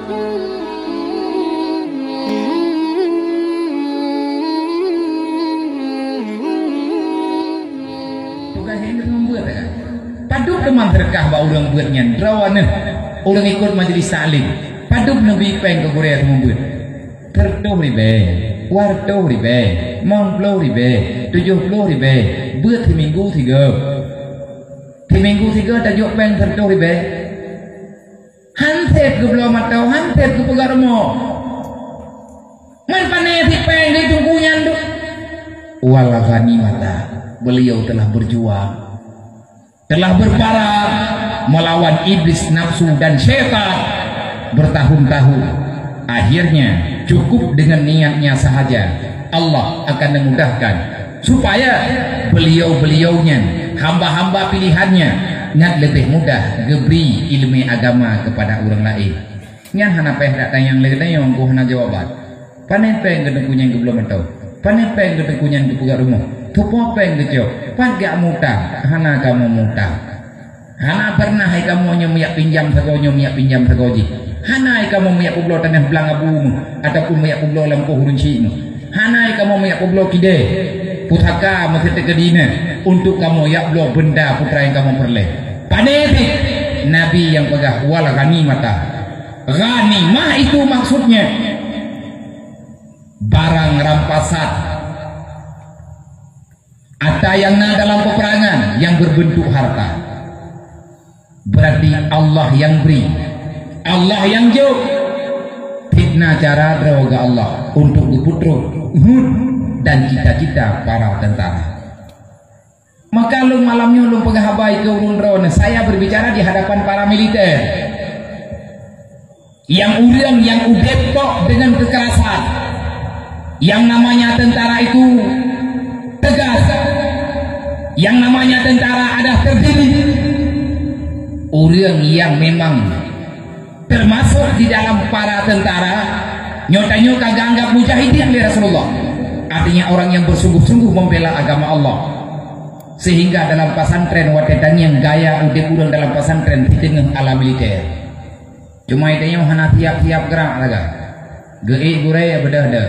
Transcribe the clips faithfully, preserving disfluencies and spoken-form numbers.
Tugaih ngon beuet kan? Padub teuma seudeukah bak ureuëng beuet nyan, droeneuh ureuëng ikot majelis taklim. Padub neubi péng keu gurée teuma beuet. Teureutôh ribée, dua reutôh ribée, limong ploh ribée, tujoh ploh ribée, beuet siminggu sigoe. Siminggu sigoe tajok péng teureutôh ribée. Han sép geubloe mantong, han sép geupeugah rumoh. Man pané si péng di teungku nyan tu. Wal ghanimata, beliau telah berjuang, telah berperang melawan iblis, nafsu, dan syaitan bertahun-tahun. Akhirnya, cukup dengan niatnya sahaja, Allah akan memudahkan supaya beliau-beliau nyan, hamba-hamba pilihan-Nya, nyan leubeh mudah geubri iéleumé agama kepada ureuëng laén. Nyan hana payah that tanyong lé geutanyoe, geuh hana jawaban. Pané péng geutanyoe nyan geubloe mantong? Pané péng geutanyoe nyan geupeugah rumoh? Teupeue péng geucok? Pat geumutang? Hana kamoe mutang. Hana pernah hai kamoe nyoe miyak pinjam sagoe nyoe, miyak pinjam sagoe jih. Hana hai kamoe miyak peubloe tanoh blang abu mu, ataupun miyak peubloe lampôh ureuëng syik mu. Hana hai kamoe miyak peubloe kidée pusaka meuseuteuka dina untuk kamoe yak bloe beunda putra nyang kamoe peureulée. Pané pih Nabi nyang peugah, "Wal ghanimata." Ghanimah itu maksudnya barang rampasan. Ata yang na dalam peperangan yang berbentuk harta. Berarti Allah yang bri, Allah yang jok. Fitnah cara droe geuh Allah untuk geupeutrok hud dan cita-cita para tentara. Maka lôn malam nyoe lôn peugah haba keu ureuëng droeneuh, saya berbicara di hadapan para militer. Yang ureuëng yang udeb kok dengan kekerasan. Yang namanya tentara itu tegas. Yang namanya tentara ada terdiri. Ureuëng yang memang termasuk di dalam para tentara, nyoe tanyoe ka geuanggap mujahidin lé Rasulullah. Artinya orang yang bersungguh-sungguh membela agama Allah. Sehingga dalam pesantren watée tanyong gaya udeb ureuëng dalam pesantren di teungoh ala militer. Cuma tanyoe hana tiap-tiap gerak lagée. Geuék gurée beudôh-dôh.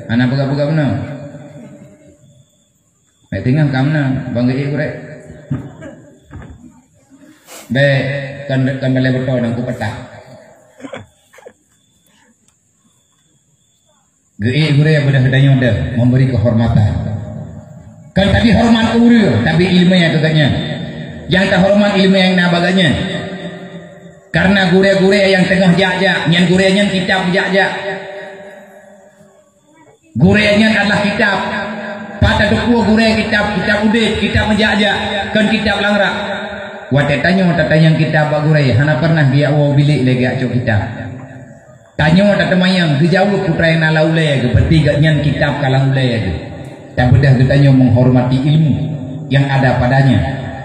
Hana peugah-peugah beuna. Baik tinggal ka meunan, bang geuék gurée. Baik, kan, kan balai beutôi dan kupatah. Geuék gurée beudôh tanyoe deuh memberi kehormatan. Kan tabi hormat keu ureuëng, tabi iéleumé keu gobnyan. Nyang tahormat iéleumé nyang na bak gobnyan. Karena gurée-gurée nyang teungoh jak-jak, nyan gurée nyan kitab jak-jak. Gurée nyan adalah kitab. Pat tateupeue gurée kitab, kitab udeb, kitab jak-jak, kon kitab langrak. Watée tanyoe tatanyong kitab bak gurée, hana pernah geujak woe bilék lé geujak cok kitab. Tanyoe tateumanyong geujaweueb putra nyang na lam ulée geuh, berarti gobnyan kitab ka lam ulée geuh. Tabeudôh geutanyoe menghormati ilmu yang ada padanya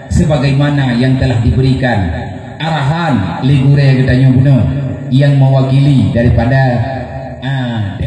sebagaimana yang telah diberikan arahan lé gurée geutanyoe bunoe yang mewakili daripada, ah,